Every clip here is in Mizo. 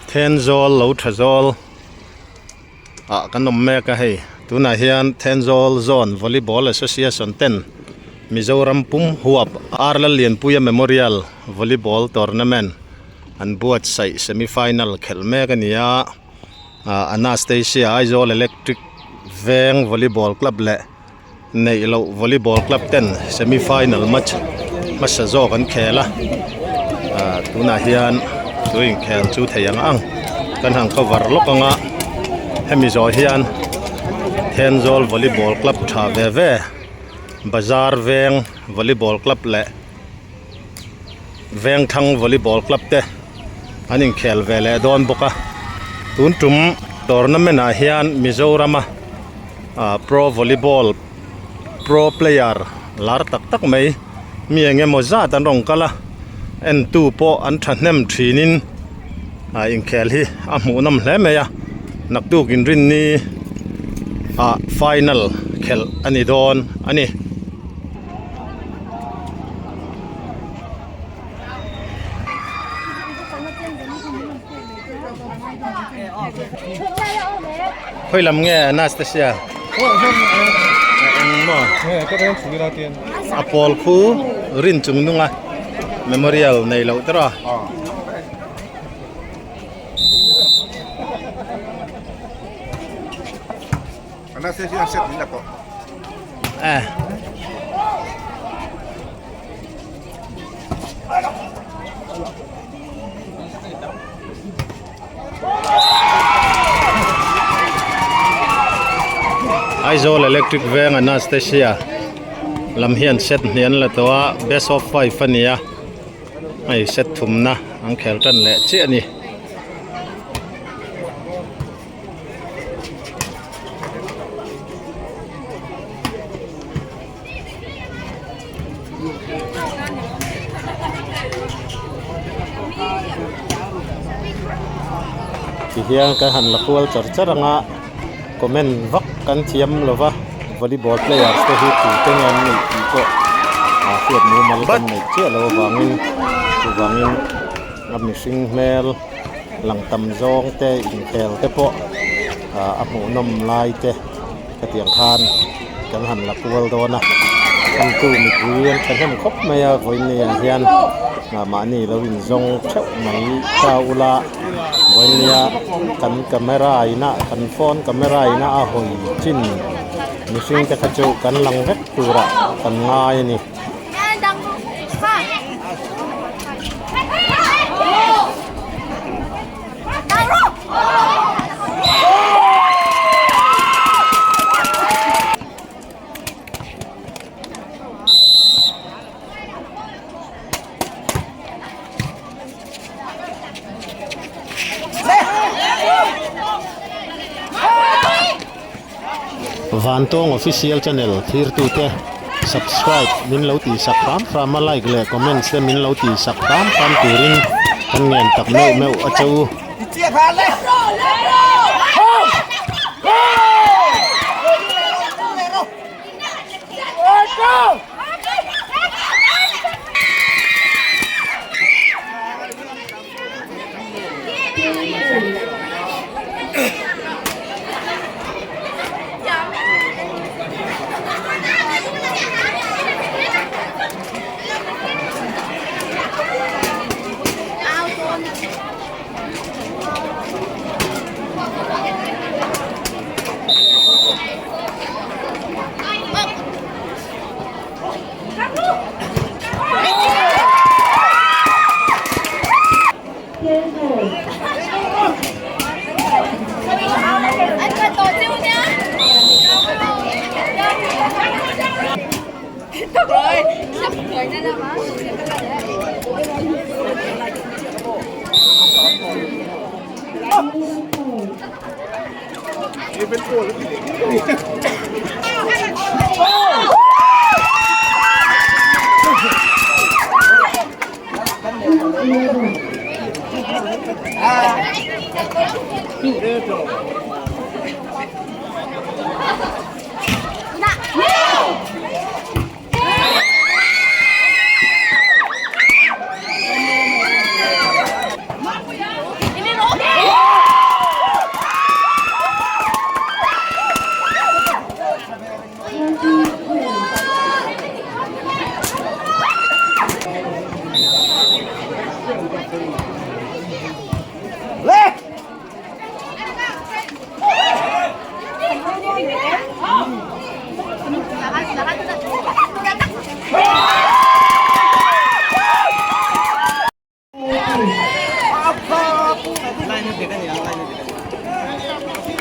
Thenzawl lo tha zawl ah kan awm mek a hei tunah hian Thenzawl zone volleyball association ten Mizoram pum huap Ar Lallianpuia memorial volleyball tournament an buatsaih semi final khelh mek a ni a ah Anastasia Aizawl electric veng volleyball club leh. Neih loh volleyball club ten semi final match hmasa zawk an khel a ah tunah hian chu inkhel chu thei ang ang kan han cover lawk ang a hemi zawh hian Thenzawl volleyball club tha ve ve bazar veng volleyball club leh Vengthlang volleyball club te an inkhel ve leh dawn bawk a tun tum tournament ah hian Mizoram a ah pro volleyball pro player lar tak tak mai mi eng emaw zat an rawn kal a entu pawh an thahnem thinin ah inkhel hi a hmuh nawm hle mai a naktuk inrinni ah final khelh a ni dawn a ni. Khawi lam nge Anastasia? Engmaw? A pawl khu rin chung nunga memorial nei loh tawh a. Anastasia set min la tawh. Eh. Aizawl Electric Veng Anastasia lam hian set hnih an la tawh a best of 5 a ni a hei set thumna an khel tan leh chiah a ni. Tihian kan han la kual char char ang a comment vak kan thiam lo va volleyball players te hi tute nge an neih tih pawh a hriat mumal kan neih chiah loh avangin chuvangin a mihring hmel. Lang tam zawng te inkhel te pawh a hmuhnawm lai te hetiang khan kan han la kual dawn a entu mipui an thahnem khawp mai a vawinia hian mahni lo inzawng theuh mai ta ula vawinia kan camera ina kan phone camera ina a hawi chin mihring te kha chu kan lang vek turah kan ngai a ni. Vantawng official channel thirtute subscribe min lo tih sak hram hram a like leh comments te min lo tih sak hram hram turin kan ngen tak meuh meuh a che u.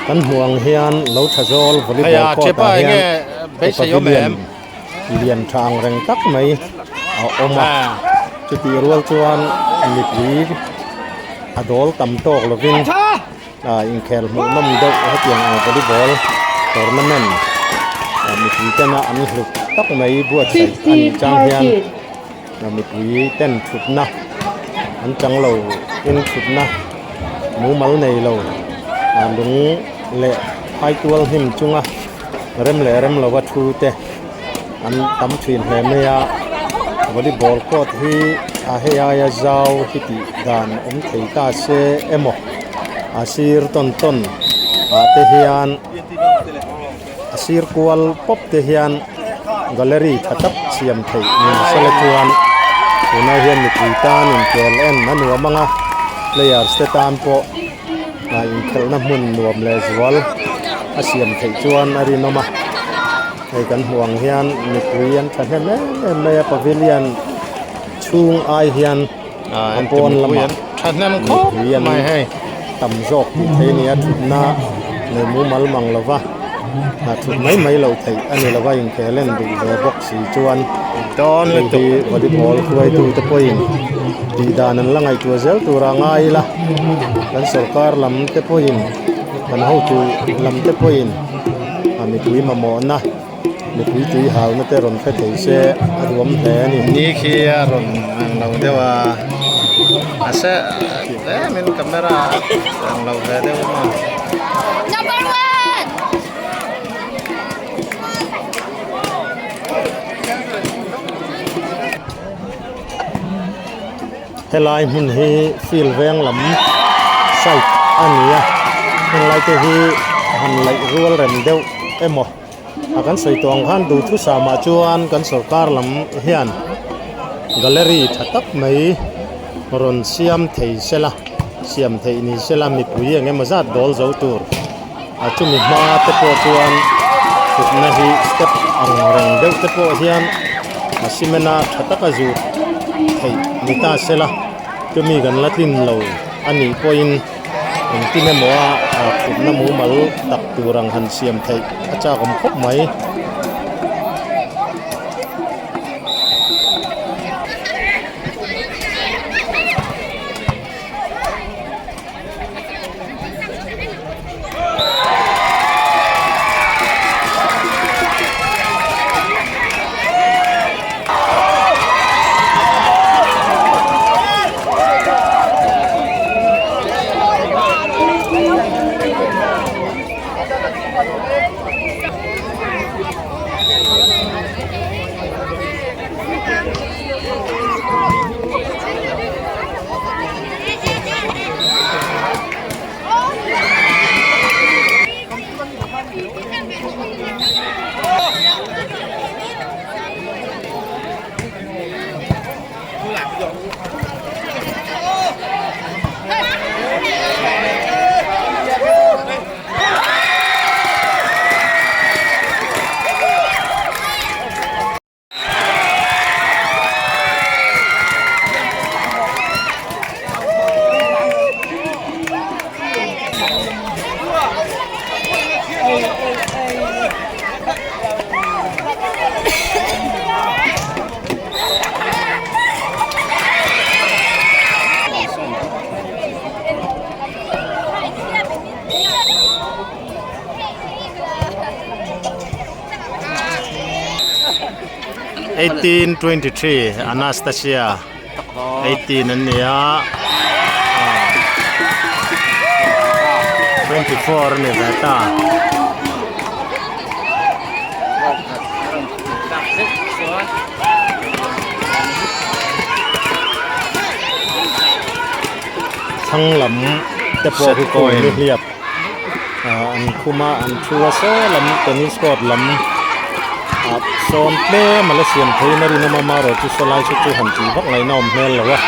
Kan hmuh ang hian lo tha zawl volleyball court ah hian pavilion lian tha ang reng tak mai a awm a chutih rual chuan mipui a dawl tam tawk lovin ah inkhel hmuh nawm deuh hetiang ang volleyball tournament ah mipui tena an hlut tak mai buatsaih a nih chang hian. Mipui ten thutna an chang lo in thutna mumal nei lo lung leh phaitual hnim chunga rem leh rem lova thu te an tam thin hle mai a volleyball court hi a hei aia zau hi tih dan awm thei ta se emaw a sir tawn tawn ah te hian a sir kual pawp te hian gallery tha tak siam theih ni sela chuan tunah hian mipui tan inkhel en a nuam ang a players te tan pawh ah inkhelhna hmun nuam leh zual a siam theih chuan a rinawm a hei kan hmuh ang hian mipui an thahnem em em mai a pavilion chhung ai hian a pawn lamah mipui an tam zawk tih theih a ni a thutna nei mumal mang lo va a thut mai mai loh theih a ni lo va inkhel en duh ve bawk si chuan hei hi volleyball hruaitu te pawhin tih dan an la ngaihtuah zel tur a ngai ila kan sorkar lam te pawhin kan hotu lam te pawhin a mipui mamawhna. Mipui tui hauna te rawn hre thei se a duam hle a ni. Ni khi a rawn ang lo deuh a, a se tlemin camera a ang lo ve deuh a maw. Number one! Helai hmun hi field veng lam side a ni a, henglai te hi han laih rual rem deuh emaw. A kan sawi tawh ang khan duhthusam ah chuan kan sorkar lam hian gallery tha tak mai rawn siam thei sela siam theih ni sela mipui eng emaw zat dawl zo tur a chumi hma te pawh chuan thutna hi step ang reng deuh te pawh hian a cement a tha taka zut theih ni ta sela chumi kan la tlin lo a nih pawhin. Engtin emaw a thutna mumal tak tur ang han siam theih a chak awm khawp mai. 1823 Anastasia 18 an ni a 24 a ni ve ta. Thlang lam te pawh hi kawi nihliap an khum a an thu a saw lam tennis court lam ah sawn tlem a la siam theiin a rinawm a amaherawhchu chu sawlai saw chu han tih vak ngaihna a awm hmel lo a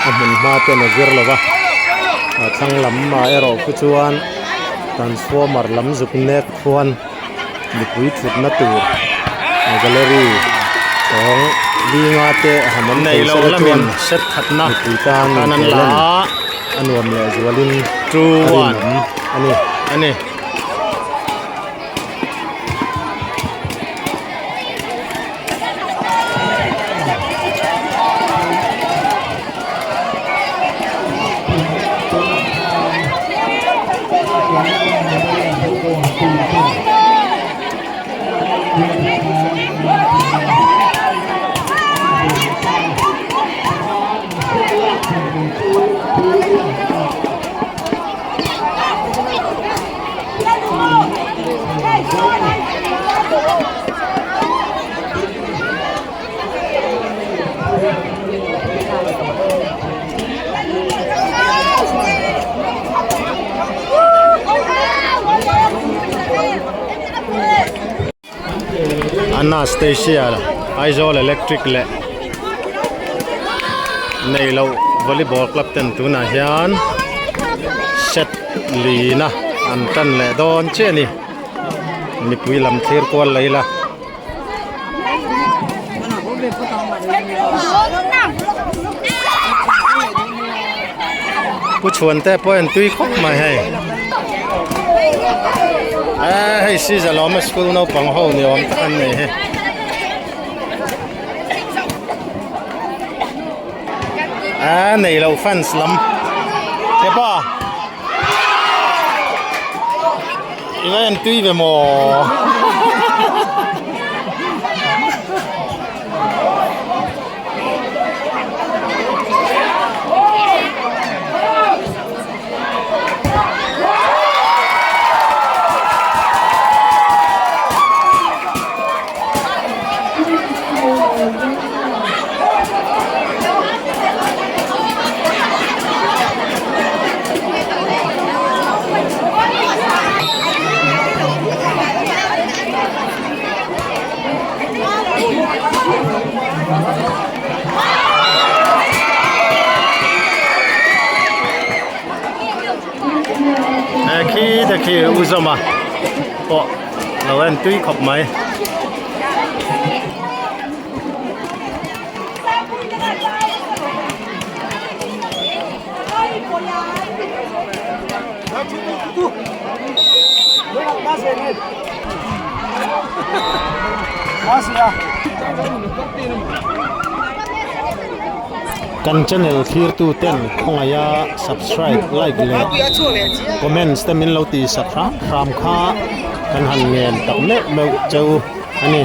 a hmun hma ten a zir lo va a thlang lam ah erawh khu chuan transformer lam zuk nek khuan mipui thutna tur gallery tawng linga te han awm thei sela chuan mipui tan inkhel en a nuam leh zualin. 2 a 1 rinawm a ni. A ni. Anastasia Aizawl Electric leh neilo volleyball club ten tunah hian set lina an tan leh dawn chiah a ni mipui lam thlir kual la ila. Pu chhuan te pawh en tui khawp mai hei eh hei Sizalawma school naupang ho ni awm tak an nei hi. Eh nei loh fans lam hepa I va en tui ve maw? Khi te khi u zawm a pawh lo en tui khawp mai. Kan channel thirtu ten khawngaia subscribe like leh comments te min lo tih sak hram hram kha kan han ngen tak meuh meuh cheu a ni.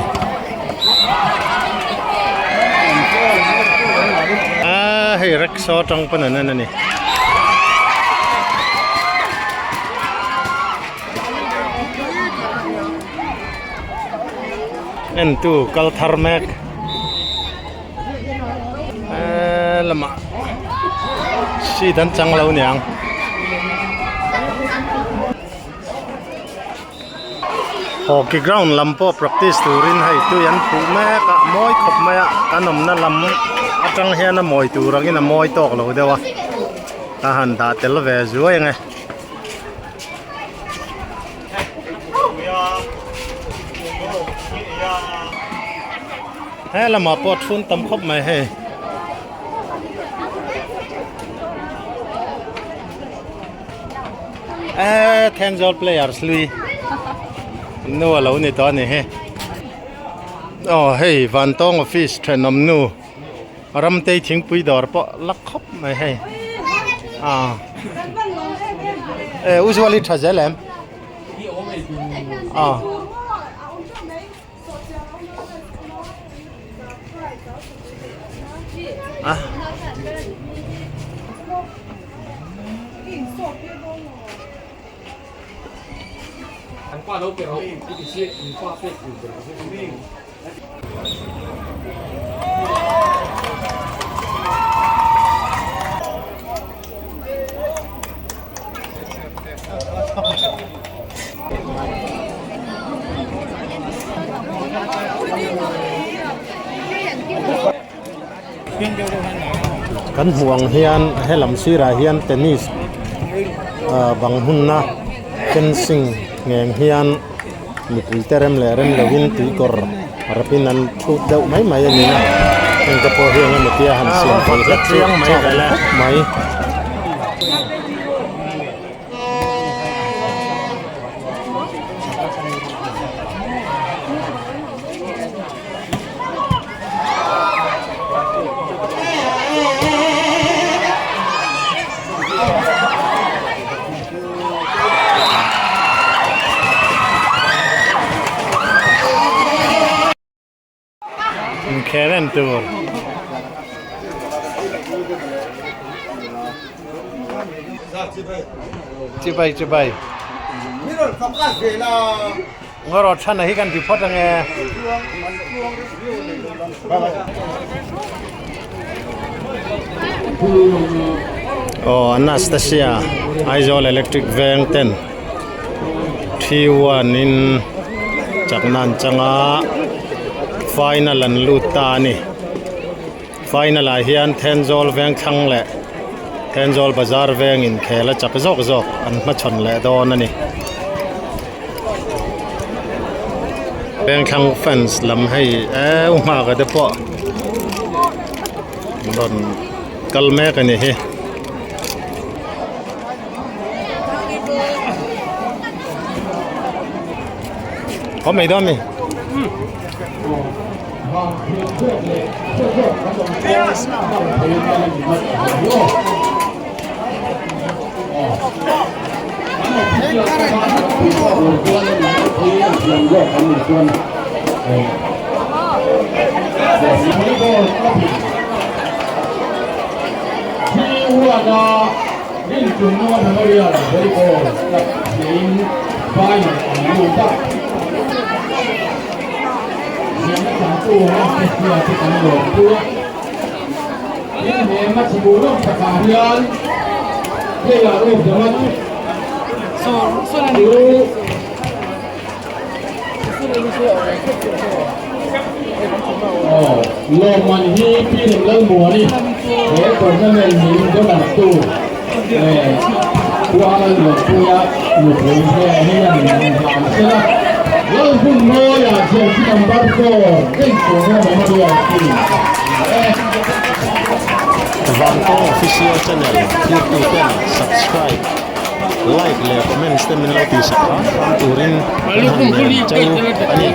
A hei rickshaw atang pawn an en a ni. Entu kal thar mek eee lamah seat an chang lo niang. Hockey ground lam pawh practice turin hei tui an phuh mek a mawi khawp mai a kan awmna lam atang hian a mawi tur angin a mawi tawk lo deuh a a han dah tel ve zuai ang e. He lamah pawh thun tam khawp mai hei. Eh Thenzawl players lui nu a lo ni tawh a ni hi aw hei Vantawng office thenawm nu Ramtei thingpui dawr pawh la khawp mai hei ah eh usually tha zel em ah. Kan hmuh ang hian helam sirah hian tennis ah bang hunna fencing ngheng hian mipui te rem leh rem lovin tuikawr rapin an thut deuh mai mai a ni a heng te pawh hi eng emaw tia han siam thei hlek chu chak khawp mai. Inkhel en tur. Chibai chibai. Ngaw thana hi kan ti phawt ange. Aw Anastasia Aizawl Electric Veng ten 3-1 in chakna an chang a final an lut ta a ni. Final ah hian Thenzawl veng thlang leh Thenzawl bazar veng inkhel a chak zawk zawk an hmachhawn leh dawn a ni. Veng thlang fans lam hei eu nghak a te pawh rawn kal mek a ni hi. Có mấy đôi mi? Lawmman hi Pi Remlalmuani he tournament min donor tu Pu Lalmuanpuia nupui hle hi a ni an hlan sela. Lalhunmawia jersey number 4 Rinchunga Memorial Team a ni e. Vangkawng Official Channel thirtu ten subscribe, like leh comments te min lo tih sak hram hram turin kan han ngen cheu a ni.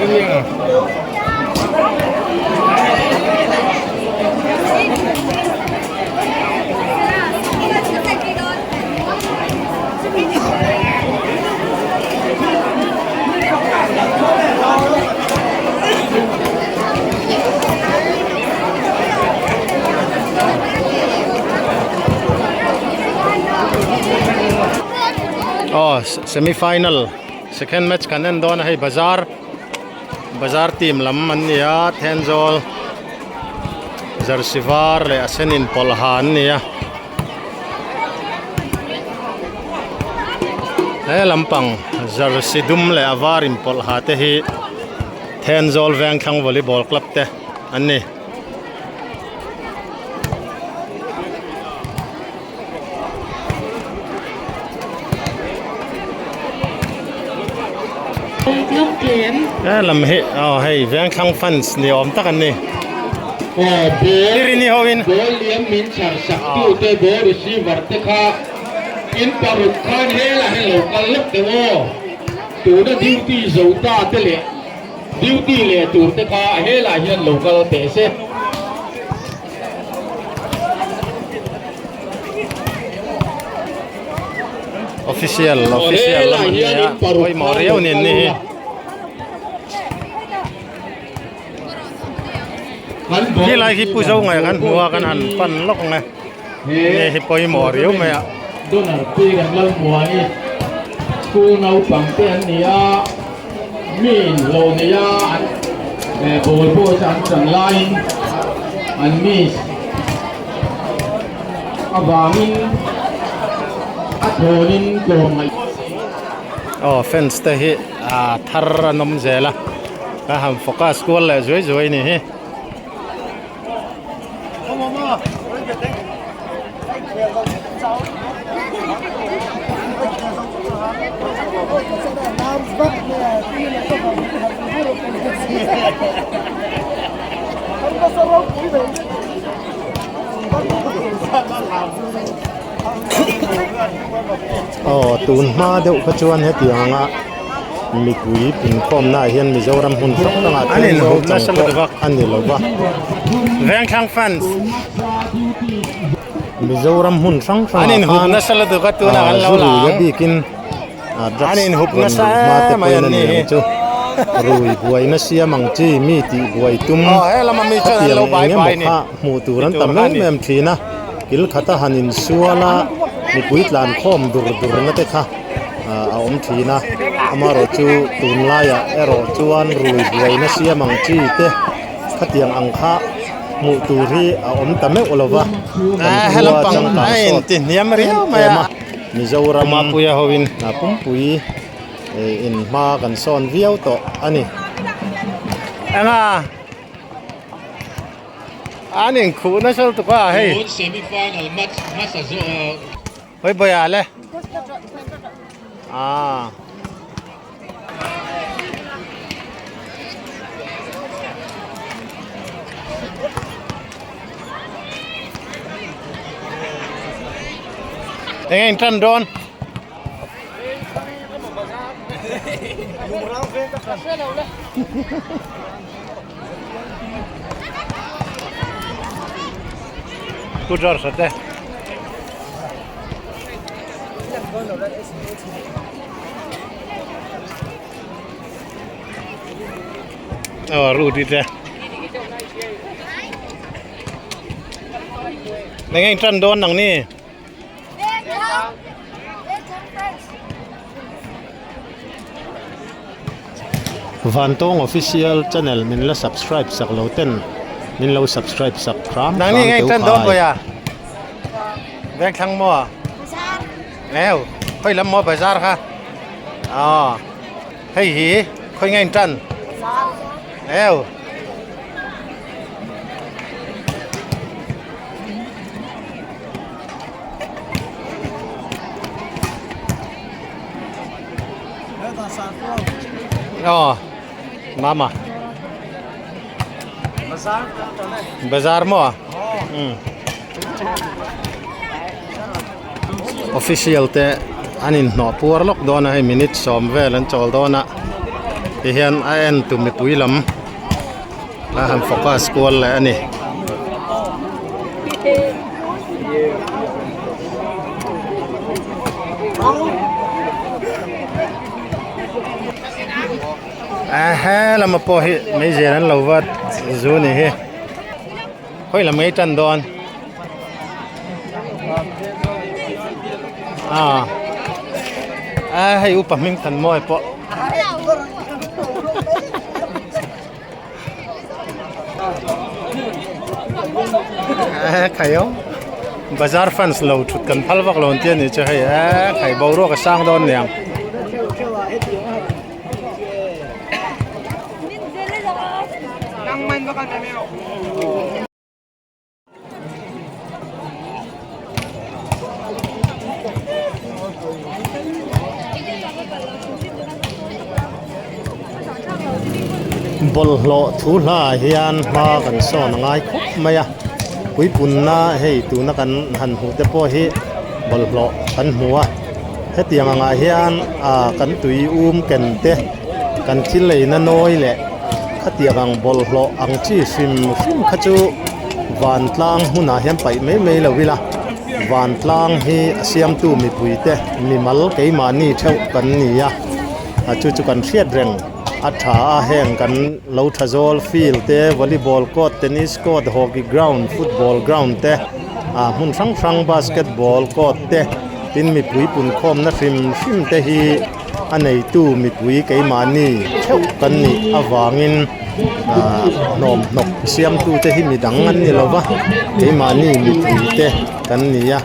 Aw semi final second match kan en dawn a hei bazar bazar team lam an ni a Thenzawl jersey var leh a sen in pawlh ha an ni a he lampang jersey dum leh a var in pawlh ha te hi Thenzawl Vengthlang volleyball club te an ni. He lam hi aw hei Vengthlang fans ni awm tak an ni. Irini ho in. Ball liam min chhar sak tu te ball receiver te kha in paruk khan hela hi lo kal lawk deuh aw. Tuna duty zo ta te leh duty leh tur te kha helai hian lo kal teh se. Official official lam an nia pawimawh riau nen ni hi. Khilai khi pu zo ngai kan hmu a kan han pan lawk ang e nge hi pawimawh riau mai a. Donald pui kan lal muani school naupang te an ni a mi in hlawh nei a an ball pawh chu an chan laiin an miss avangin a thawnin tlawm ngaih. Aw fence te hi a thar an awm zel a ka han focus kual leh zuai zuai a ni hi. Aw tun hma deuh kha chuan hetiang anga mipui inkhawmna ah hian Mizoram hmun hrang hrang ah thil zo chang pawh a ni lo va. Vengthlang fans Mizoram hmun hrang hrang ah khan zu rui a bikin drugs rawn luh hma te pawhin a ni ang chu. Rui buaina siam ang chi mi tih buai tum khatiang eng emaw kha hmuh tur an tam em em thin a, kil khata han insual a mipui tlan khawm dur dur na te kha a awm thin a, amaherawh chu tunlaiah erawh chuan rui buaina siam ang chi te khatiang ang kha hmuh tur hi a awm ta meuh lo va, kan khua changkang sawt em em a, Mizoram pumpui. In hma kan sawn viau tawh a ni. Eng a? An inkhuh nasa lutuk a hei. Hawi bawiah le. Aa. Eng a in tan dawn? Pu George a te. Aw Rudy te. Eng eng tan dawn nang ni? Vantawng official channel min la subscribe sak lo ten min lo subscribe sak hram hram teu khai. Veng thlang maw? Neu, khawi lam maw bazar kha? Aw, hei hi khawi nge in tan? Neu. Aw mama bazar maw umm official te an inhnawh puar lawk dawn a hei minute sawm vel an chawl dawn a tihian a en tu mipui lam. A han focus kual leh a ni. A he lama pawh hi meizial an lo va zu ni hi. Khawi lam ngei tan dawn. A a hei upa hming than mawi pawh. Khaio bazar fans lo thut kan phal vak lo an tia nih chu hei eh khai boruak a sang dawn niang. Bawlhhlawh thu hlaah hian hma kan sawn a ngai khawp mai a puipunna hei tuna kan han hmuh te pawh hi bawlhhlawh kan hmu a hetiang angah hian ah kan tui um ken te kan thil leina nawi leh khatiang ang bawlhhlawh ang chi hrim hrim kha chu vantlang hmunah hian paih mai mai lo ila vantlang hi a siamtu mipui te mimal keimahni theuh kan ni a a chu chu kan hriat reng a tha a heng kan lo tha zawl field te volleyball court tennis court hockey ground football ground te ah hmun hrang hrang basketball court te tin mipui punkhawmna hrim hrim te hi. A neitu mipui keimahni theuh kan nih avangin ah hnawm hnawk siamtute hi midang an ni lova keimahni mipui te kan ni a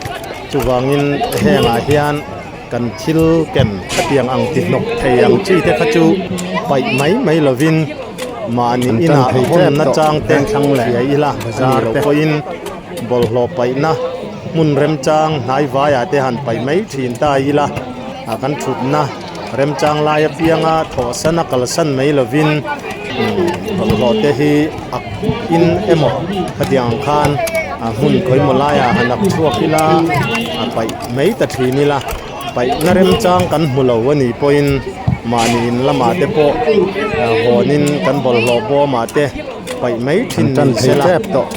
chuvangin hengah hian kan thil ken khatiang ang ti hnawk thei ang chi te kha chu paih mai mai lovin mahni inah hawnna chang te hria ila a nih loh pawhin bawlhhlawh paihna hmun remchang hnai vaiah te han paih mai thin ta ila. A kan thutna remchang lai apianga thawhsan a kalsan mai lovin bawlhhlawh te hi ak in emaw khatiang ang khan a hmun khawimaw laiah han ak chhuak ila a paih mai ta thin ila paihna remchang kan hmu lo a nih pawhin mahni in lamah te pawh hawnin kan bawlhhlawh bawmah te paih mai thin ni sela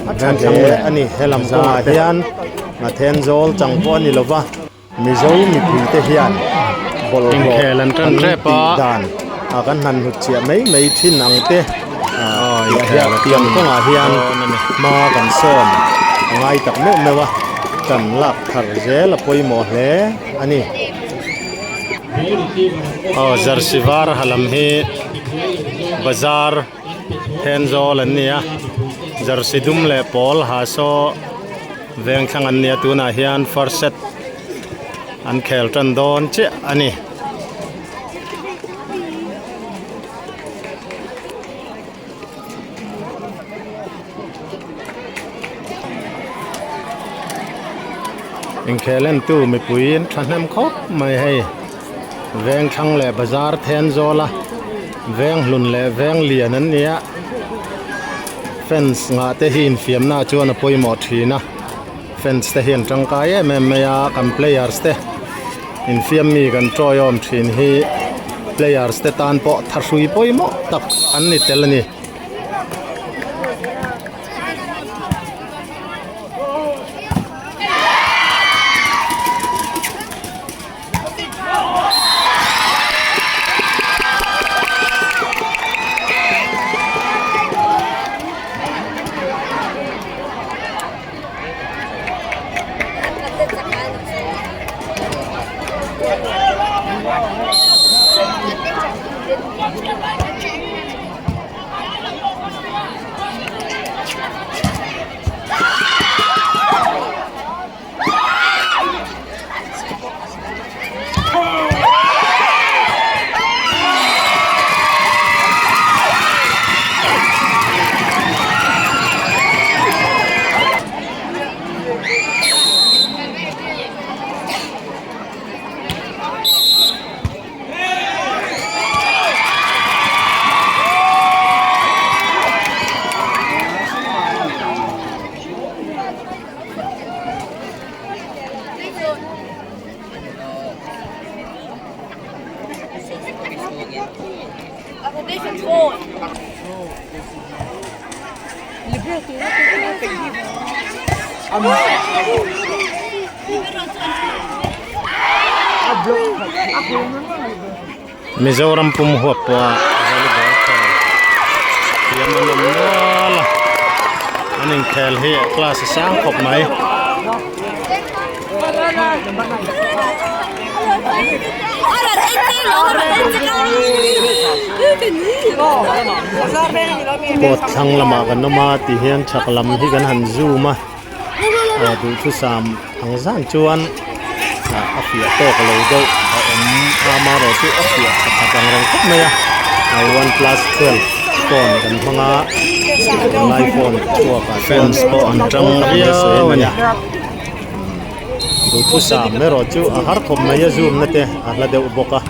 a tha hle a ni helam kawngah hian Thenzawl chang pawh a ni lova. Mizo mipuite hian bawlhhlawh an tih dan ah kan han hnut chhiah mai mai thin ang te ah hian tiang kawngah hian hma kan sawn a ngai tak meuh meuh a kan lak thar zel a pawimawh hle a ni. Aw jersey var ha lam hi bazar Thenzawl an ni a jersey dum leh pawl ha saw veng thlang an ni a tunah hian first set an khel tan dawn chiah a ni. Inkhel entu mipui an thahnem khawp mai hei veng thlang leh bazar Thenzawl a veng hlun leh veng lian an ni a fans ngah te hi infiamna chuan a pawimawh thin a fans te hian tangkai em em mai a kan players te infiam mi kan tawiawm thin hi players te tan pawh thahrui pawimawh tak an ni tel a ni. Mizoram pum huap pawha volleyball khel thiam an awm nual a an inkhel hi class a sang khawp mai. Court thlang lamah kan awm a ti hian chhak lam hi kan han zoom a ah duhthusam ang zan chuan ah a fiah tawk lo deuh a awm a amaherawhchu a fiah tha khat ang reng khawp mai a ah one plus 12 phone kan hmang a tunlai phone chhuakah fans pawh an tang viau a ni. Duhthusam erawh chu a har khawp mai a zoom na te a hla deuh bawk a.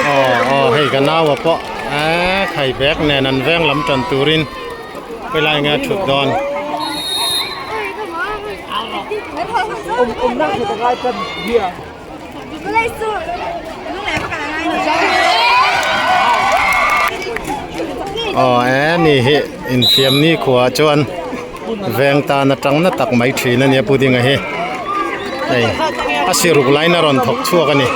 Aw aw hei ka nau a pawh eee khai bag nen an veng lam tan turin helai nge a thut dawn. Aw eee ni hi infiam ni khuaah chuan veng tan atang na tak mai thin a nia pudding a hi hei a siruk lain a rawn thawk chhuak a ni.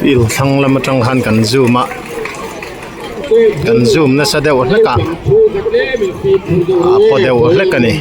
Field thlang lam atang khan kan zoom a kan zoom nasa deuh hlek a a paw deuh hlek a ni.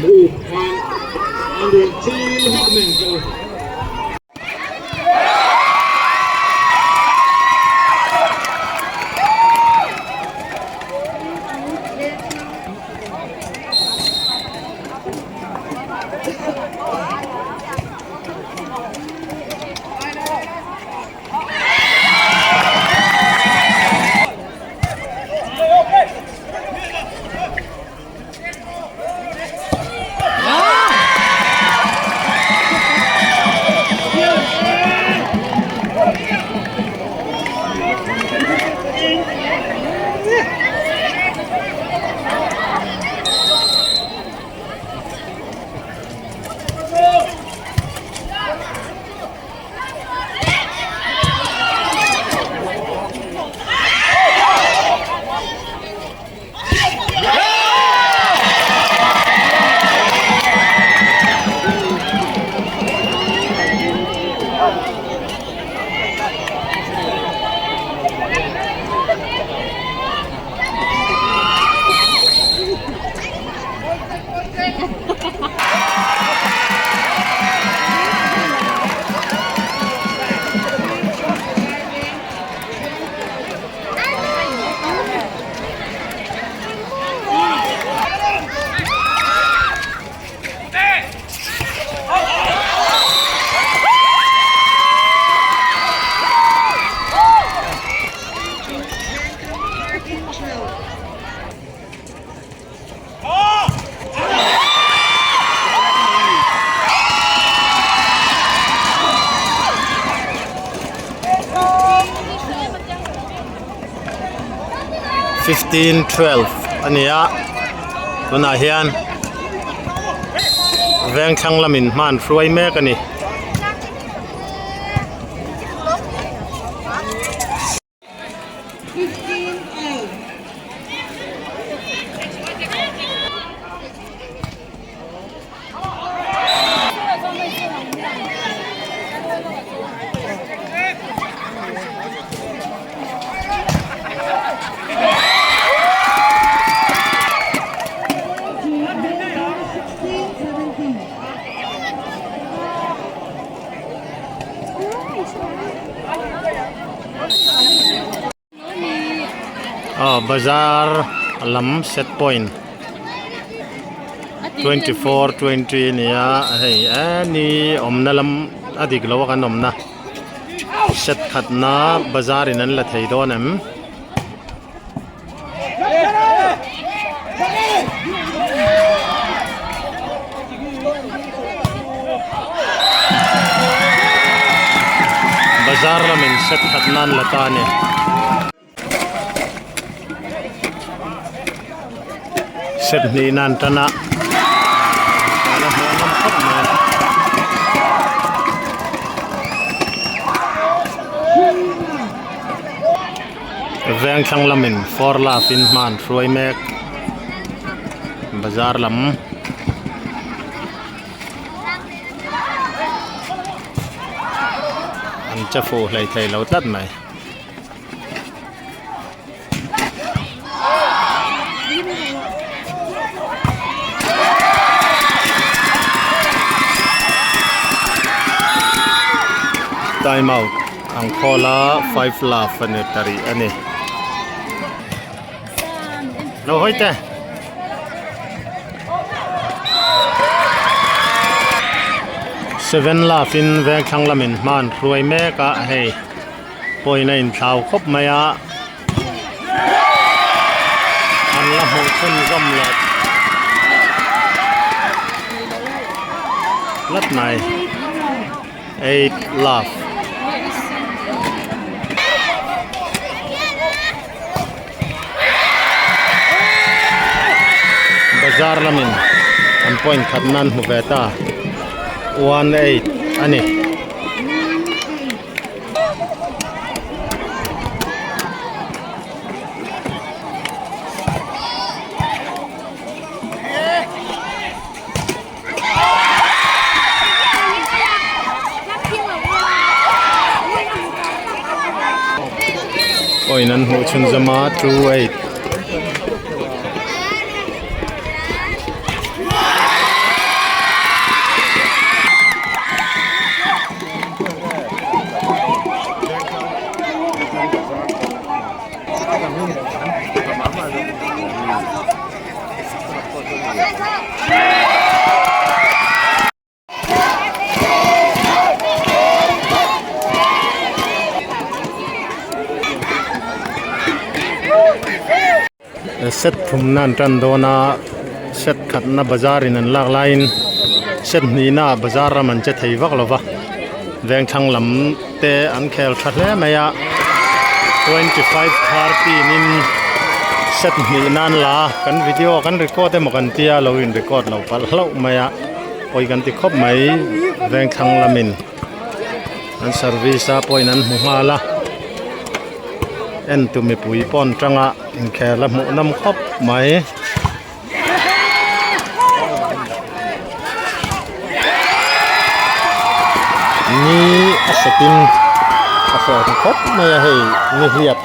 15:12 a ni a tunah hian veng thlang lamin hman hruai mek a ni. Aw bazar lam set point 24 20 ania hei eni awmna lam a dik lo a kan awmna set khatna bazar in an la thei dawn em. Bazar lamin set khat nan la ta a ni. Set hnih nan tan a. Veng thlang lamin four love in hma an hruai mek bazar lam an che fuh hlei thei lo tlat mai. Time out ang khawl a five love a ni ta rih a ni. Lo hawi teh. Seven love in veng thlang lamin hma an hruai mek a hei pawhin a inthlau khawp mai a. An la hmuh chhunzawm leh tlat mai eight love. Bazar lamin an point khat nan hmu ve ta one eight a ni. Point an hmuh chhunzawm a 2 8. Set thumna an tan dawn a set khatna bazar in an lak laiin set hnihna ah bazar ram an che thei vak lo va vengthlang lam te an khel tha hle mai a 25 13 in set hnihna an la a kan video kan record emaw kan tia lo in record lo palh hlauh mai a pawi kan ti khawp mai vengthlang lamin an service a pawhin an hmu nghal a en tu mipui pawh an tang a inkhel a hmuh nawm khawp mai. Ni a satin a hrawm khawp mai a hei nihliap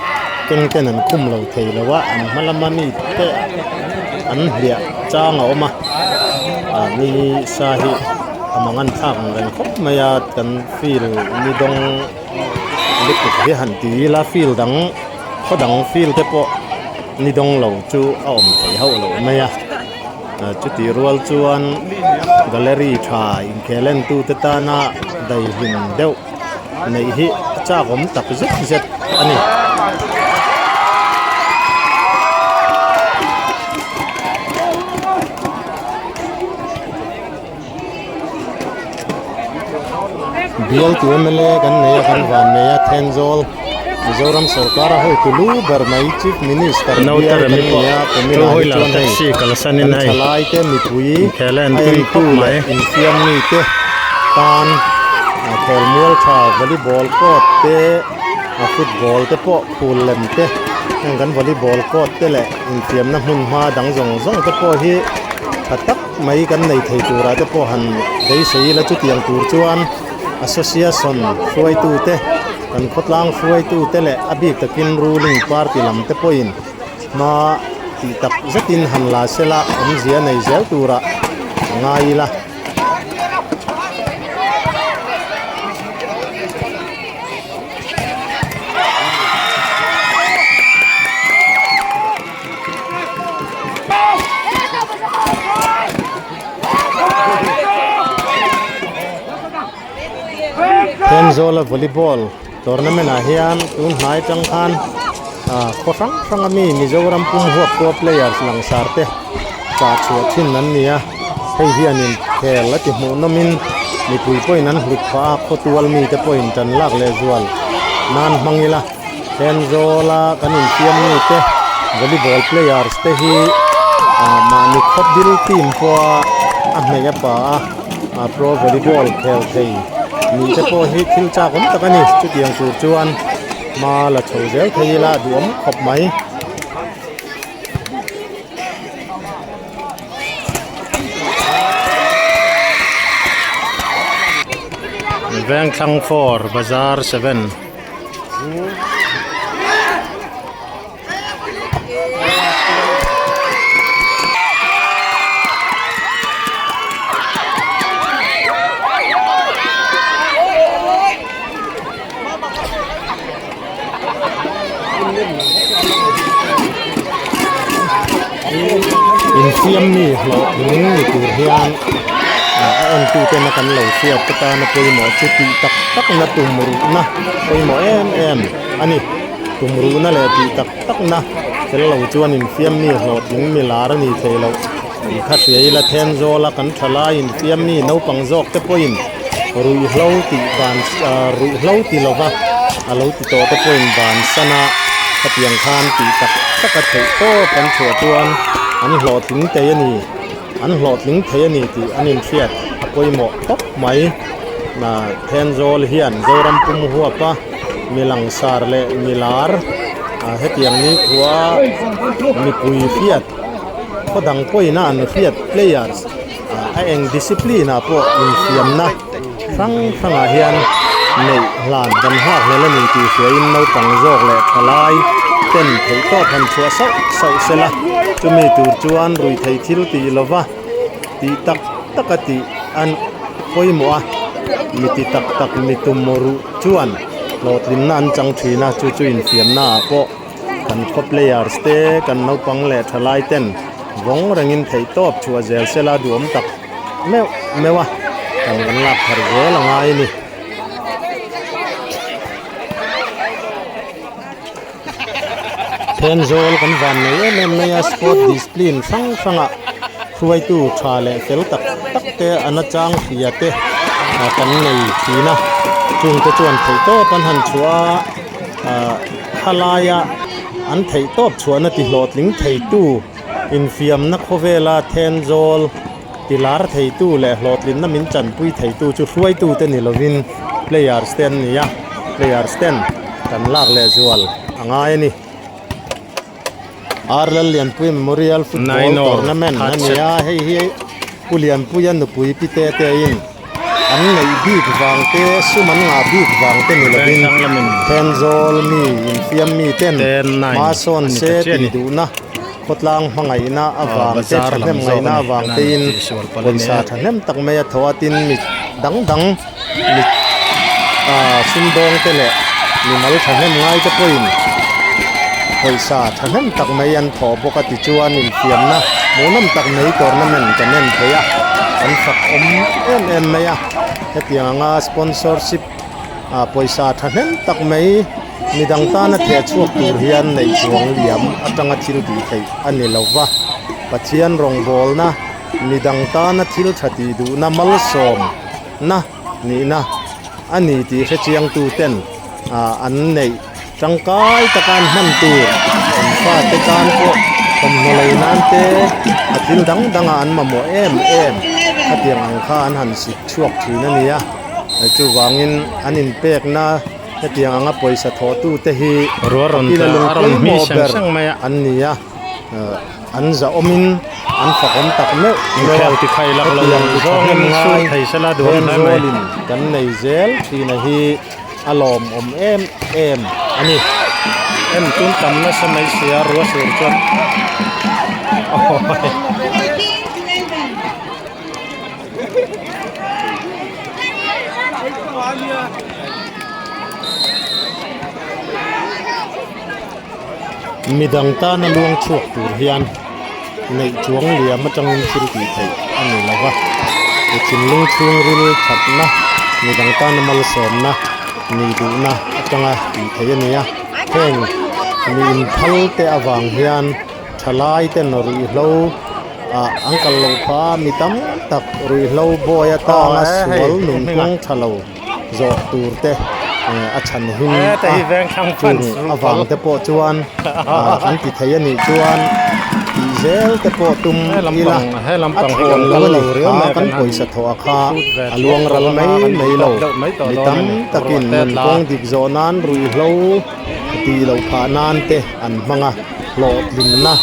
keng ten an khum lo thei lo a an hma lama mi te an hliah chang a awm a ah ni sa hi a mang an thlak ang reng khawp mai a kan field ni dawng lutuk hi han ti ila field dang khaw dang field te pawh ni dawng lo chu a awm thei hauh loh mai a chutih rual chuan gallery tha inkhel en tu te tana daihlim deuh neih hi a chak awm tak zet zet a ni. Bialtu mla kan nei a kan van nei a Thenzawl Mizoram sorkar a hotu lu ber mai Chief Minister bial kan nei a kumin ah hi chuan hei kan thalai te mipui a entu leh infiam mi te tan khelmual tha volleyball court te football te pawh phul lem te heng kan volleyball court te leh infiamna hmun hma dang zawng zawng te pawh hi tha tak mai kan nei thei turah te pawh han beisei ila chutiang tur chuan association hruaitu te kan khawtlang hruaitu te leh a bik takin ruling party lam te pawhin hma tih tak zetin han la sela awmzia nei zel turah a ngai ila. Thenzawl a volleyball tournament ah hian tun hnai tang khan ah khaw hrang hrang ami Mizoram pum huap pawh players langsar te chah chhuah thin an ni a hei hianin khel a ti hmuh nawmin mipui pawhin an hlut phah a khawtual mite pawhin tan lak leh zual nan hmang ila. Thenzawl a kan infiam mi te volleyball players te hi ah mahni khawp dil team pawha a hmei a pa a ah pro volleyball khel thei nih te pawh hi thil chak awm tak a ni chutiang tur chuan hma la chho zel thei ila a duhawm khawp mai. Vengthlang 4 Bazar 7. Infiam mi hlawh ning ni tur hian a entu tena kan lo hriat te tana pawimawh chu tih tak tak na tum ruhna pawimawh em em a ni. Tum ruhna leh tih tak tak na fel lo chuan infiam mi hlawhtling mi lar a ni thei loh tih kha hria ila Thenzawl a kan tha lai infiam mi naupang zawk te pawhin ruihhlo tih ban ruihhlo ti lova a lo ti tawh te pawhin ban sana khatiang khan tih tak tak a theih tawp an chhuah chuan an hlawhtling thei a ni an hlawhtling thei a ni tih an inhriat a pawimawh khawp mai. Thenzawl hian Zoram pum huapa mi langsar leh mi lar hetiang ni khua mipui hriat khaw dang pawhin a an hriat players a eng discipline ah pawh infiamna hrang hrangah hian neih hlan kan nghak hlel a ni tih hriain naupang zawk leh thalai. ten theihtawp han chhuah sauh sauh sela chumi tur chuan ruithei thil tih lova tih tak tak a tih an pawimawh a mi ti tak tak mi tum ruh chuan hlawhtlinna an chang thin a chu chu infiamna ah pawh kan khaw players te kan naupang leh thalai ten vawng rengin theihtawp chhuah zel sela duhawm tak meuh meuh a kan kan lak thar zel a ngai a ni. Thenzawl kan van nei em em mai a sport discipline hrang hrangah hruaitu tha leh fel tak tak te a nachang hria te kan nei thin a chungte chuan theihtawp an han chhuah a ahh khalaia an theihtawp chhuahna ti hlawhtling theitu infiamna khawvela Thenzawl Ti lar theitu leh hlawhtlinna min chanpui theitu chu hruaitute ni lovin players te an ni a, players ten kan lak leh zual a ngai a ni. R Lallianpui Memorial Football Tournament a ni a, hei hi Pu Lianpuia nupui Pi Te te in an neih bik vang te, sum an ngah bik vang te ni lovin Thenzawl mi infiam mi ten hma sawn se tih duhna Khawtlang hmangaihna avang te thahnem ngaihna avang tein pawisa thahnem tak mai a tho a tin mi dang dang mi ah sumdawng te leh mimal thahnem ngai te pawhin pawisa thahnem tak mai an thawh bawk a tichuan infiamna hmuhnawm tak mai tournament kan en thei a an fak awm em em mai a hetiang anga sponsorship ah pawisa thahnem tak mai. Midang tana theh chhuak tur hian neih chuang liam atanga thil tih theih a ni lo va, Pathian rawngbawlna, midang tana thil tha tih duhna malsawmna nihna a ni tih hrechiangtu ten an neih tangkai taka an hman tur an fate tan pawh thawmhnaw lei nan te a thil dang dangah an mamawh em em khatiang ang kha an han sik chhuak thin a ni a, chuvangin an inpekna. Hetiang anga pawisa thawhtute hi kila lung pawimawh ber an ni a, an zahawmin an fakawm tak meuh meuh a, hetiang ti thahnem ngai Thenzualin kan nei zel thin a hi a lawmawm em em a ni. En tun tam nasa mai sia rua sur chuan awi. Midang tana luang chhuak tur hian neih chuang liam atangin thil tih theih a ni lo va, i thinlung chhungril thatna, midang tana malsawmna nih duhna atanga tih theih a ni a, heng mi inphal te avang hian thalai ten ruihhlo ah an kal loh phah a, mi tam tak ruihhlo bawi atanga sual nunphung tha lo zawh tur te a chhan him a chung avang te pawh chuan ah kan ti thei a nih chuan tih zel te pawh tum ila a thawn lo a ni kha kan pawisa thawh a kha a luang ral mai mai lo mi tam takin nunkawng dik zawh nan ruihhlo tih loh phah nan te an hmang a. Hlawhtlinna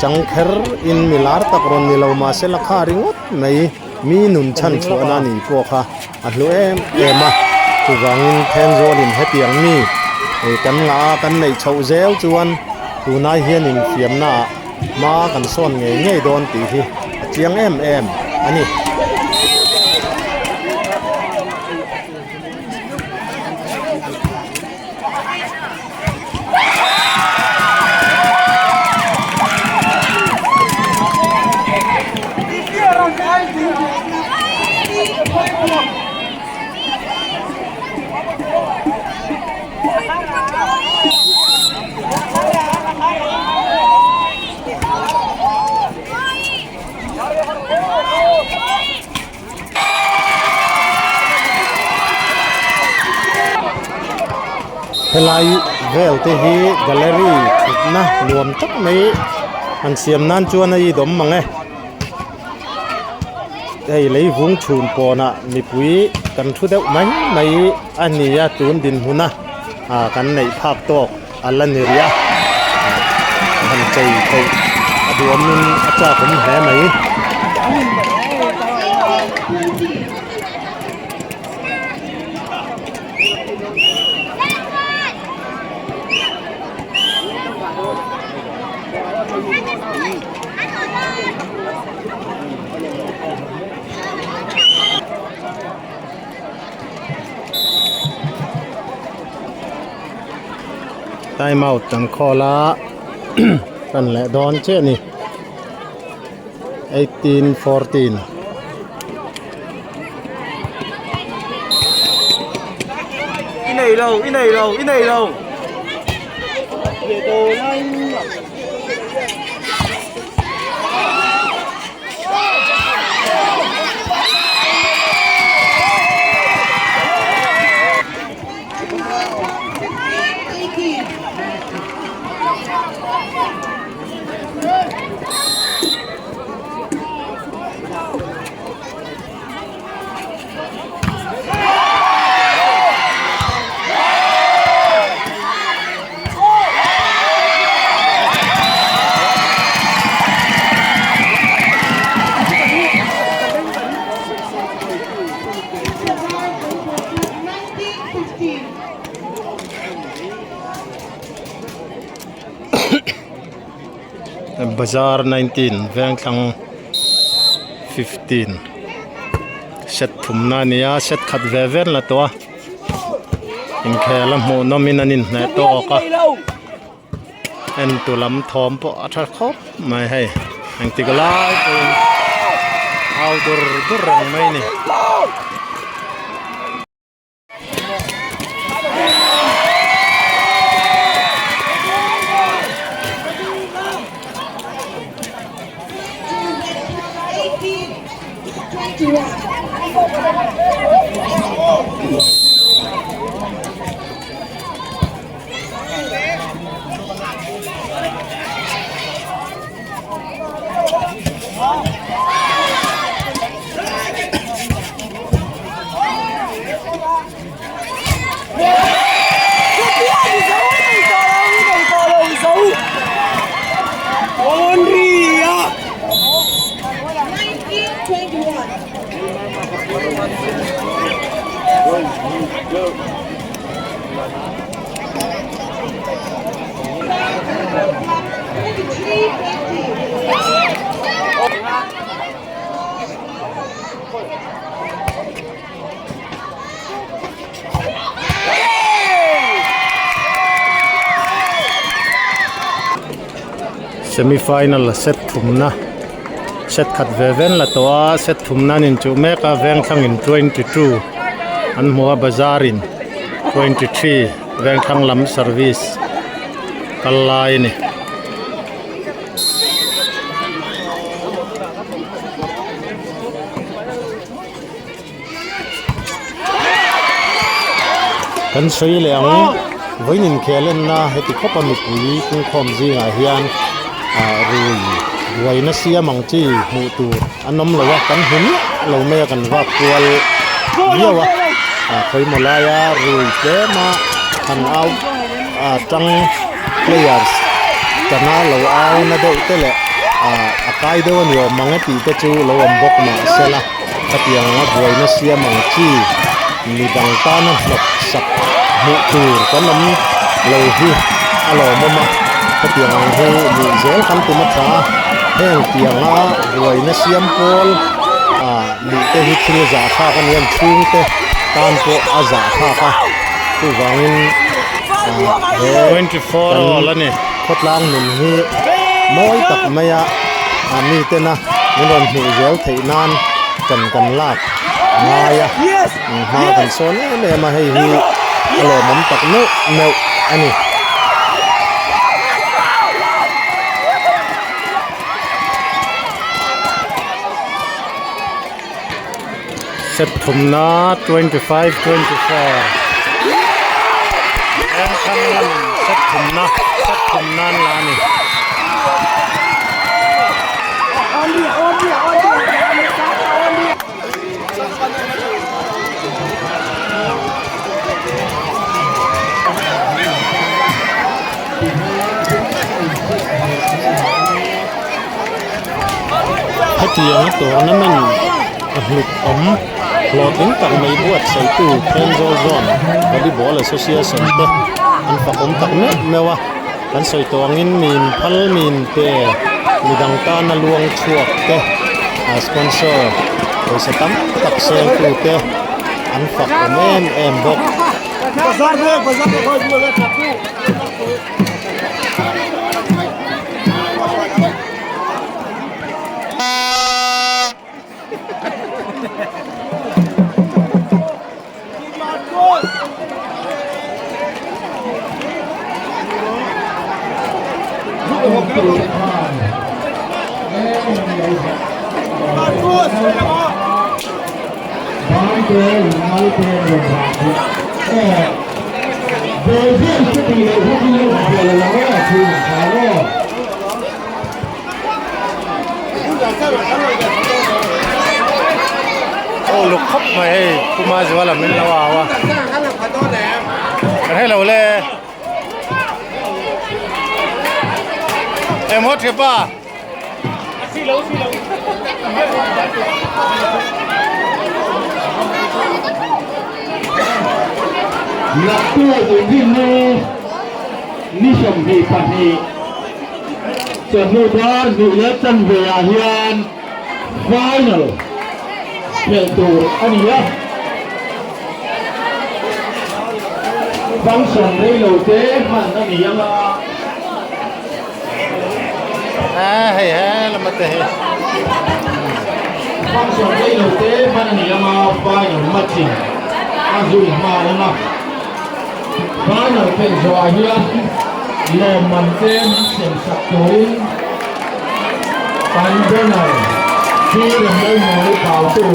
chang kher in mi lar tak rawn ni lo mahse la kha ringawt mai mi nun chhan chhuahna a nih pawh kha a hlu em em a, chuvangin Thenzualin hetiang mi kan ngah a kan neih chhoh zel chuan tunai hian infiamna ah hma kan sawn ngei ngei dawn tih hi a chiang em em a ni. Helai vel te hi gallery thutna nuam tak mai han siam nan chuan a idawm mang e hei lei vung chhun pawnah mipui kan thu deuh mai mai a ni a tun dinhmun a ah kan neih phak tawk a la ni rih a han chei theih a duhawmin a chak awm hle mai. Time out an call a tan leh dawn chiah a ni 18 14. I nei lo i nei lo i nei lo. Bazar 19 Vengthlang 15 set thumna a ni a set khat ve vel la tawh a inkhel a hmuh nawmin an inhneh tawk a entu lam thawm pawh a tha khawp mai hei engtik lai pawhin au dur dur reng mai a ni. Semi final set thumna set khat ve ven la tawh a set thumna an inchuh mek a vengthlang in 22 an hmu a bazar in 23 vengthlang lam service kal lai a ni. Kan sawi leh ang vawiin inkhel enna heti khawp a mipui pungkhawm zingah hian ah rui buaina siam ang chi hmuh tur an awm lo a kan hmu miah lo mai a kan vak kual viau a ah khawimaw laia rui tlem a han au ah tang players tana lo au na deuh te leh ah a kai deuh a ni awm ang e tih te chu lo awm bawk mahsela. Khatiang anga buaina siam ang chi midang tana hnawk sak hmuh tur kan awm lo hi a lawmawm a, khatiang ang hi nih zel kan tum a tha a, heng tianga buaina siam pawl ah nih te hi thil zahthlak a ni a, chhungte tan pawh a zahthlak a, chuvangin ah he kan khawtlang nun hi mawi tak maia ah mitena min rawn hmuh zel theih nan kan kan lak ngai a hma kan sawn em em a hei hi a lawmawm tak meuh meuh a ni. Set thumna 25 24 Vengthlang lamin set thumna set thum nan la a ni. Hetiang tournament a hlut awm hlawhtling tak mai buatsaihtu Thenzawl Zone Volleyball Association te an fakawm tak meuh meuh a, kan sawi tawh angin min phal min pe midang tana luang chhuak te a sponsor pawisa tam tak sengtu te an fak awm em em bawk. Aw luk khawp mai hei Puma Zuala min lo au a hello le emaw thipa Naktu inrinni ni 22 chawhnu dar hnih leh chanve ah hian final khelh tur a ni a. Function reilo te hman a ni ang a. A hei he lama te hi. Function rei lo te hman a ni ang a, final match in a zui nghal ang a. Final khelh zawhah hian lawmman te min sem sak turin kan banner hi Remlalmawii Pautu.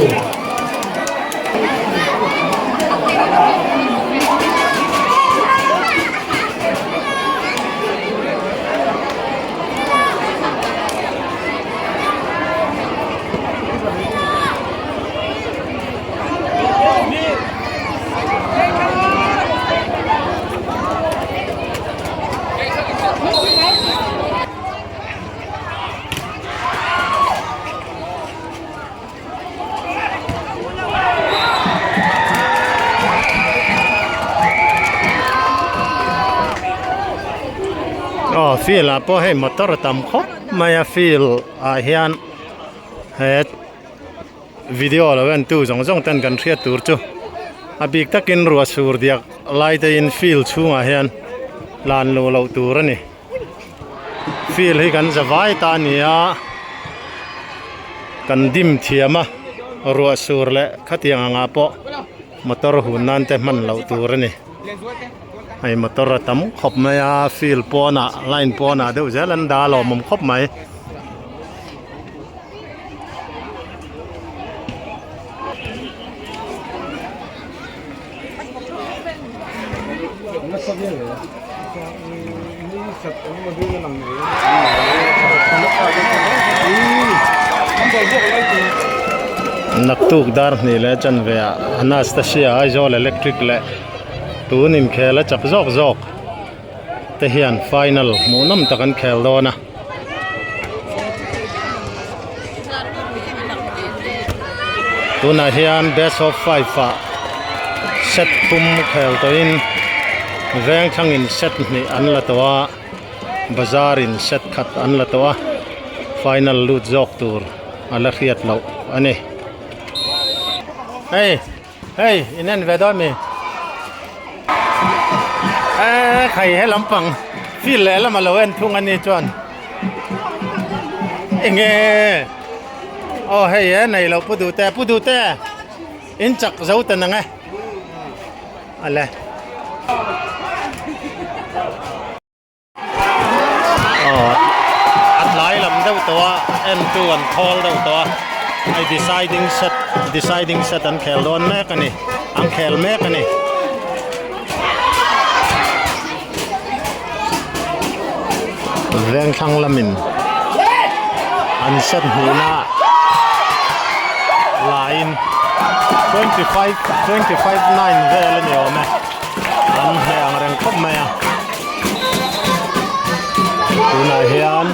Aw field ah pawh hei motor a tam khawp mai a field ah hian he video lo en tu zawng zawng ten kan hriat tur chu a bik takin ruah sur diak lai te in field chhungah hian lan luh loh tur a ni. Field hi kan za vai ta a ni a kan dim thiam a ruah sur leh khatiang angah pawh motor hun nan te hman loh tur a ni hei motor a tam khawp mai a field pawnah line pawnah deuh zel an dah a lawmawm khawp mai. Naktuk dar hnih leh chanve ah Anastasia Aizawl Electric leh tun inkhel a chak zawk zawk te hian final hmuhnawm tak an khel dawn a. Tunah hian best of five ah set thum khel tawhin veng thlangin set hnih an la tawh a bazar in set khat an la tawh a final lut zawk tur a la hriat loh a ni. Hei hei in en ve dawn mi eee khai he lampang field leh lama lo en thung a ni chuan enge aw hei e nei loh pu duh te pu duh te in chak zo ta nang e ale. Aw a tlai lam deuh tawh a en tu an thawl deuh tawh a hei deciding set deciding set an khel dawn mek a ni an khel mek a ni. Vengthlang lamin an set hnihna laiin 25 25 9 vel a ni awm e an hneh ang reng khawp mai a. Tunah hian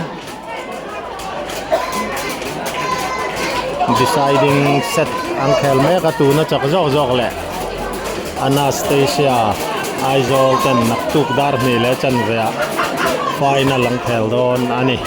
deciding set an khel mek a tuna chak zawk zawk leh Anastasia Aizawl ten naktuk dar hnih leh chanve ah final an khel dawn a ni.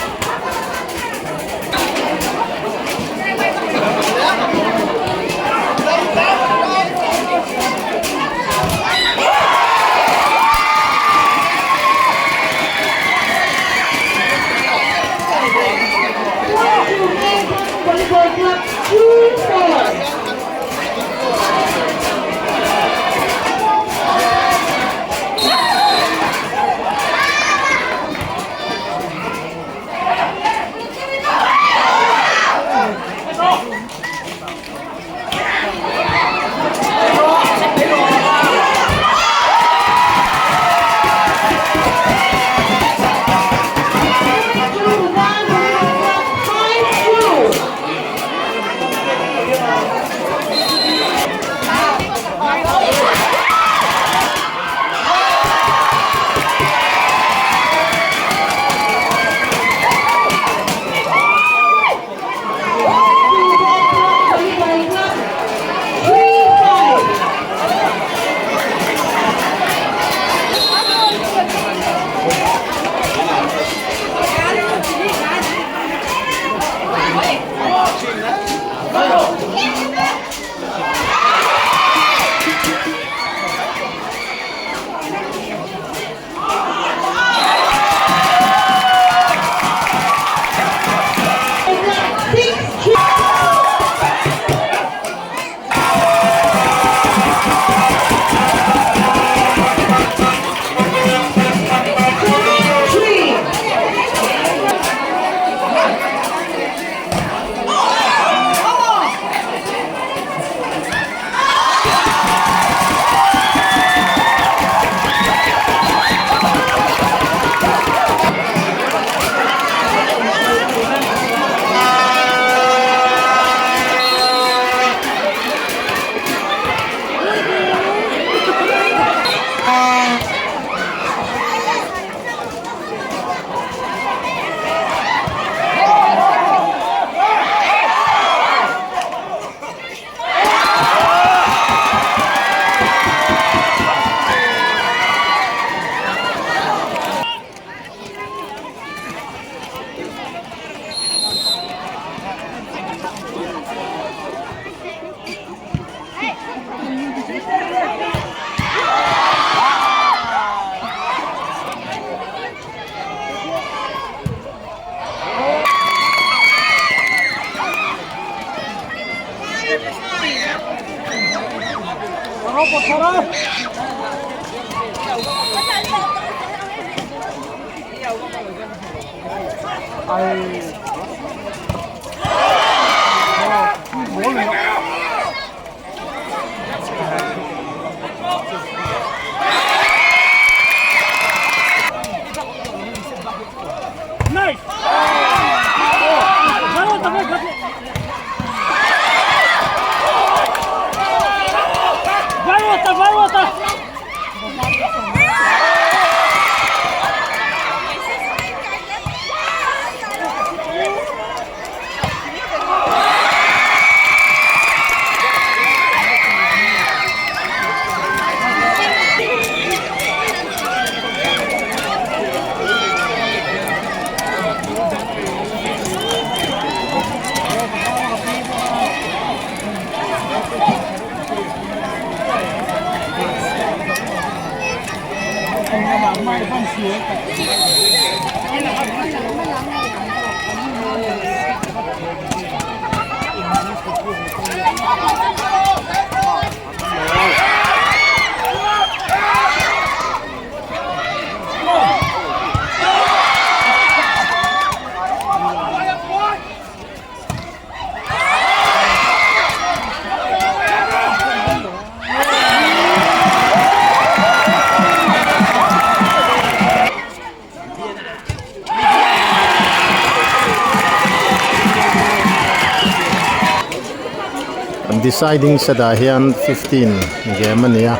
Deciding set ah hian 15 game a ni a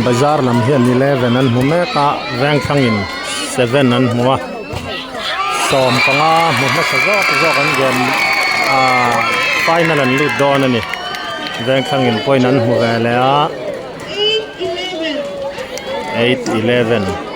bazar lam hian 11 an hmu mek a vengthlang in 7 an hmu a 15 hmu hmasa zawk zawk an game ah final an lut dawn a ni vengthlang in point an hmu ve leh a 8-11.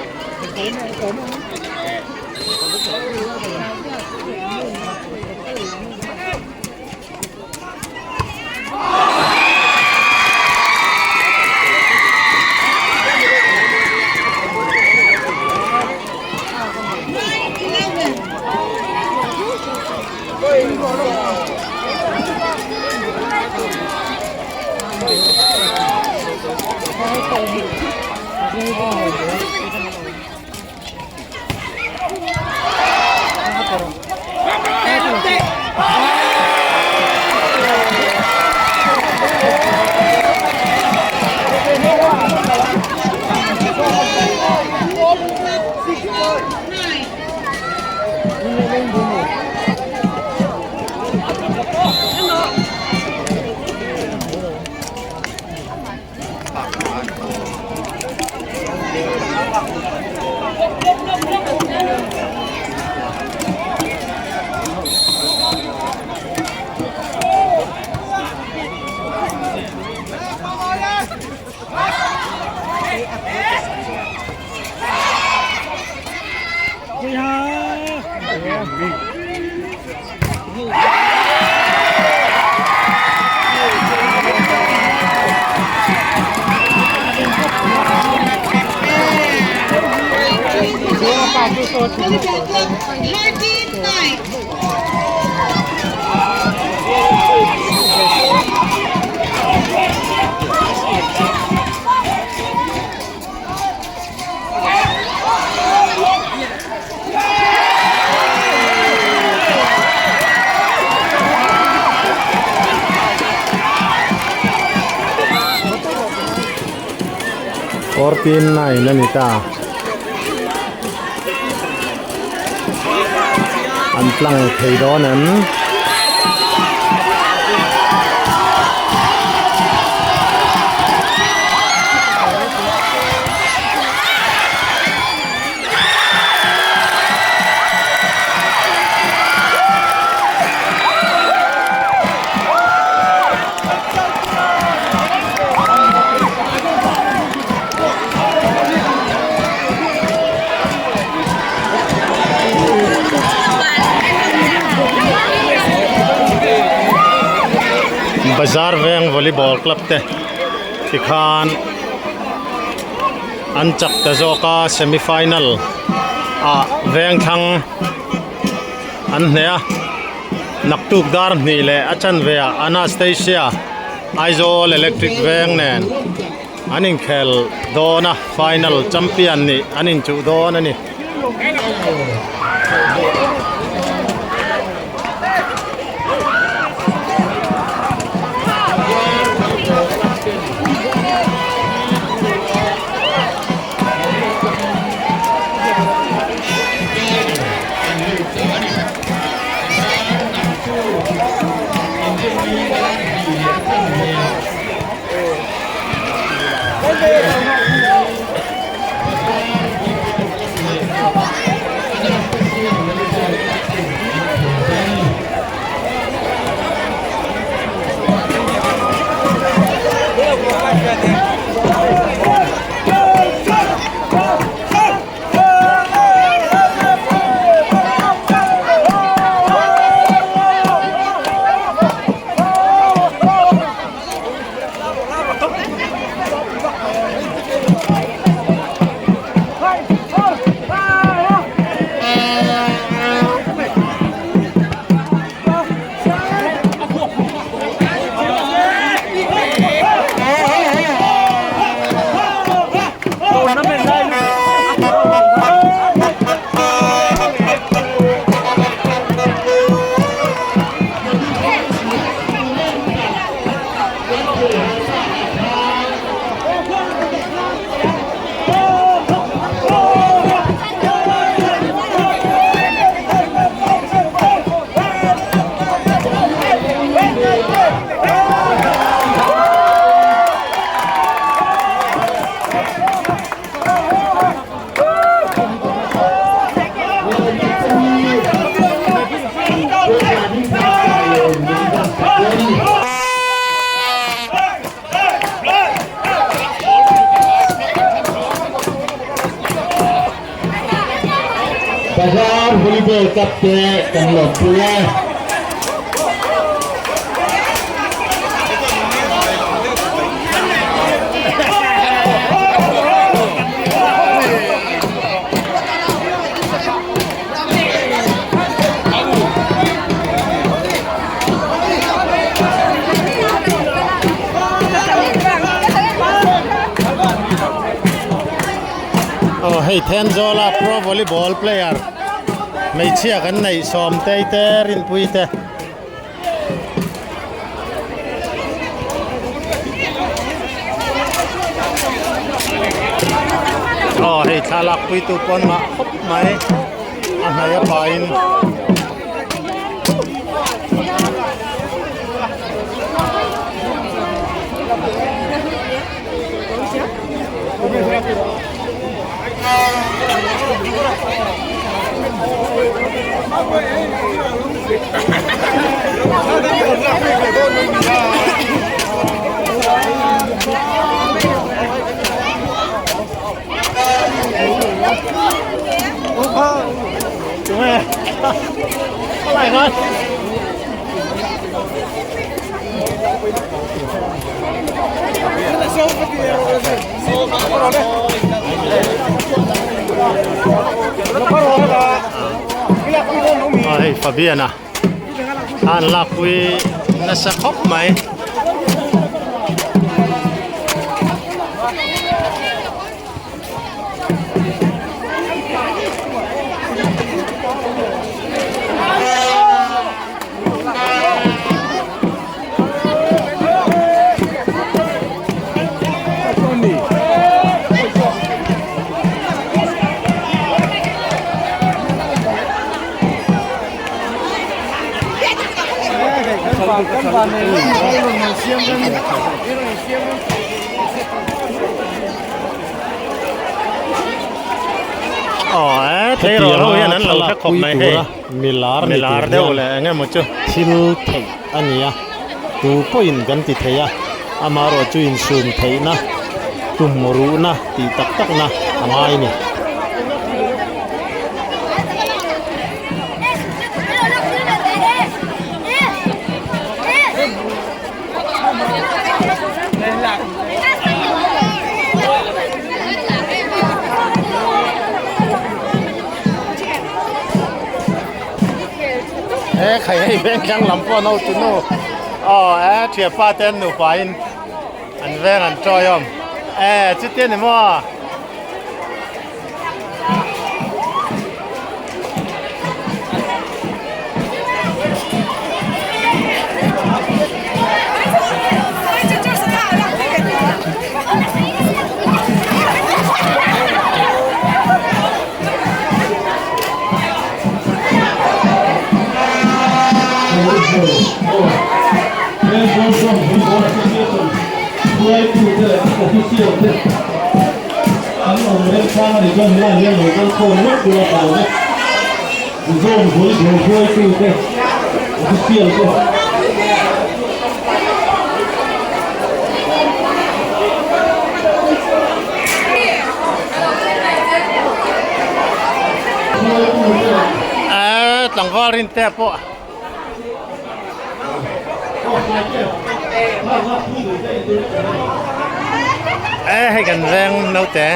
14-9 a ni ta an tlang thei dawn em Bazar veng volleyball club te tikhan an chak ta zawk a semi final ah veng thlang an hneh a. Naktuk dar hnih leh a chanve ah Anastasia Aizawl Electric Veng nen an inkhel dawn a, final champion nih an inchuh dawn a ni. Bazar volleyball cup te kan lawmpui e. Aw hei Thenzawl a pro volleyball player hmeichhia kan neih Sawmtei te Rinpui te. Aw hei thlalak pui tu pawn mah khawp mai a hnai a pahin. Aw hei Fabian a an lakpui nasa khawp mai. Aw e tleirawl ho hian an lo hre khawp mai hei Milar ni milar tur deuh hian leh eng emaw chu thil theih a ni a tu pawhin kan ti thei a amaherawh chu insum theihna tum ruhna tih tak takna a ngai a ni. He E khai hei veng tlang lam pawh no tu nu aw e thianpa te an nupa in an veng an tawi awm e chutia ni maw. Tlangval rin te pawh e hei kan veng naute.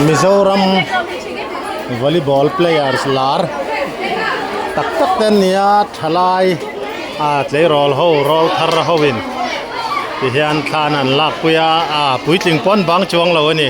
Mizoram volleyball players lar tak tak te an ni a thalai ah tleirawl ho rawl thar ho in ti hian thlan an lak pui a ah puitling pawn bang chuang lo a ni.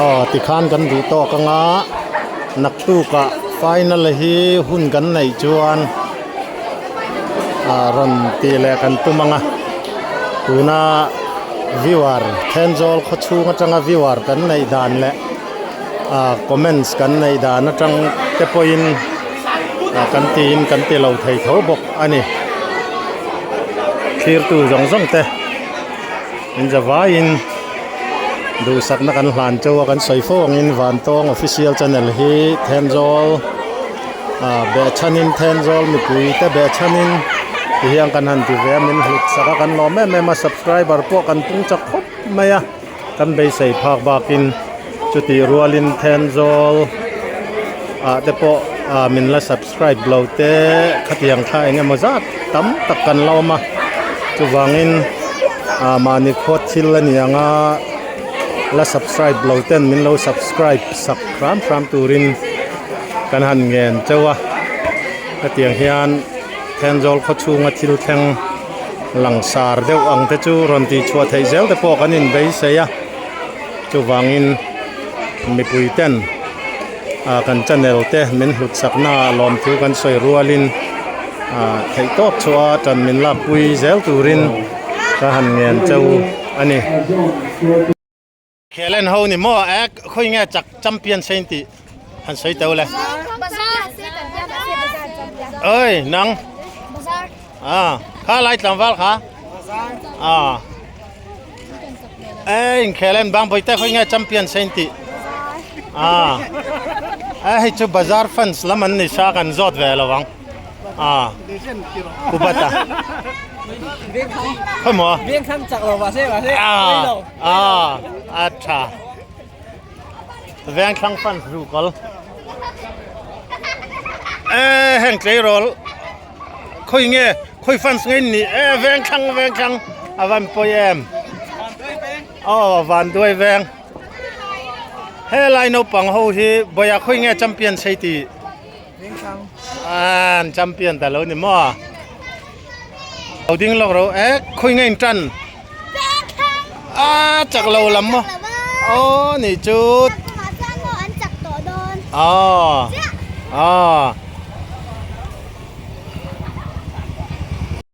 Aw tikhan kan duh tawk anga naktuk ah final hi hun kan neih chuan ah rawn tih leh kan tum anga tuna viewer Thenzawl khaw chhung atanga viewer kan neih dan leh ah comments kan neih dan atang te pawhin ah kan tiin kan ti lo thei tho bawk a ni thlirtu zawng zawng te in zavaiin duhsakna kan hlan teuh a kan sawi fo angin Vantawng official channel hi Thenzawl. Ah behchhanin Thenzawl mipui te behchhanin ti hian kan han ti ve a min hlut sak a kan lawm em em a subscriber pawh kan pung chak khawp mai a kan beisei phak bakin chutih rualin Thenzawl ah te pawh ah min la subscribe lo te khatiang kha eng emaw zat tam tak kan la awm a chuvangin ah mahni khawt thil a ni ang a la subscribe lo ten min lo subscribe sak hram hram turin. Kan han ngen chauh a, hetiang hian Thenzawl khaw chhunga thil thleng langsar deuh ang te chu rawn tih chhuah theih zel te pawh kan inbeisei a, chuvangin mipui ten ah kan channel te min hlut sakna ah lawmthu kan sawi rualin ah theihtawp chhuah a tan min lakpui zel turin ka han ngen chauh a ni. Khel en ho ni maw e khawi nge chak champion se in tih han sawi teuh le. Oi nang ah kha lai tlangval kha ah e in khel en bang bawihte khawi nge champion se in tih ah e hei chu bazar fans lam an ni sa kan zawt ve lo ang. À, ku bat à? Khawi maw? Veng thang chak lo mahse mahse À, à, a tha. Veng thlang fans ru kal. E heng tleirawl khawi nge khawi fans nge ni e veng thlang veng thlang a van pawi em. Aw van duai veng. Helai naupang ho hi bawia khawi nge champion sei tih. An champion ta lo ni maw? Lo ding lawk ro e khawi nge in tan? A chak lo lam maw? Aw ni chu. Aw. Aw.